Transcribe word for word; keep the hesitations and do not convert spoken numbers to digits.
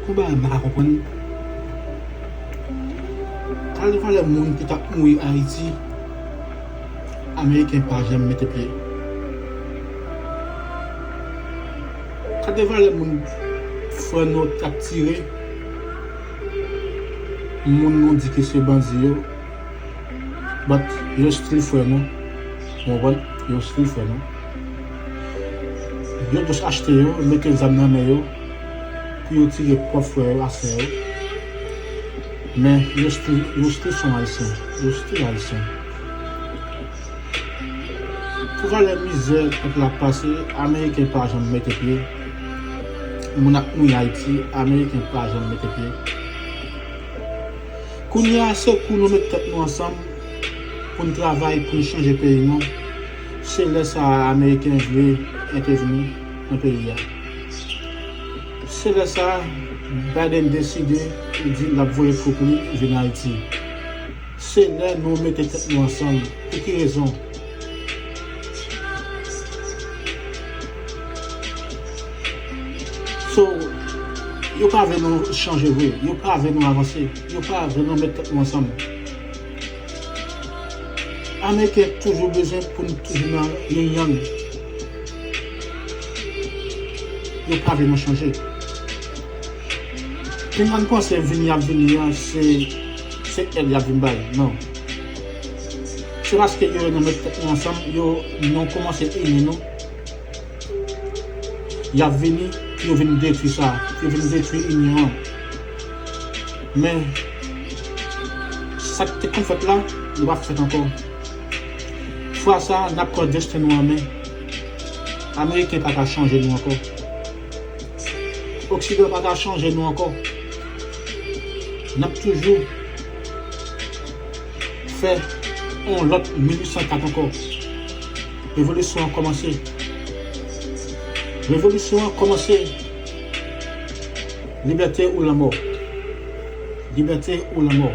Konba m pa ka konprann. Gade valè moun ki t ap mouri Ayiti, Ameriken pa janm mete pye. Gade valè moun frè nou t ap tire, moun nou di ke se bandi yo, but yo still frè nou. Ou konprann? Yo still frè nou. Yo just achte yo, mete zam nan men yo, pou yo tire pwòp frè yo ak sè yo. Men yo still, yo still son Ayisyen. Yo still Ayisyen. Pou valè mizè pèp la ap pase, Ameriken pa janm mete pye. Moun ap mouri Ayiti, Ameriken pa janm mete pye. Kounye a, se kou nou met tèt nou ansanm pou n travay, pou n chanje peyi nou. Se lè sa a Ameriken vle entèvni nan peyi a. Se lè sa a Biden deside, li di l ap voye twoup li vin Ayiti. Se lè nou mete tèt nou ansanm. Pou ki rezon? So, yo pa vle nou chanje vre, yo pa vle nou avanse, yo pa vle nou met tèt nou ansanm. Ameriken toujou bezwen pou n toujou nan yin yang. Yo pa vle nou chanje. Pou moun panse vini y ap vini an, se, se èd y ap vin bay. Non. Se paske yo, nou met tèt nou ansanm, yo, nou kòmanse ini nou. Y ap vini pou yo vin detwi sa, pou yo vin detwi inyon an. Men, sa k te konn fèt la, li p ap fèt ankò. Fwa sa a, n ap pran desten nou an men. Ameriken pa ka chanje nou ankò. Oksidan pa ka chanje nou ankò. N ap toujou fè yon lòt mil uit san kat ankò. Revolisyon an kòmanse. Revolisyon an kòmanse. Libète ou lanmò. Libète ou lanmò.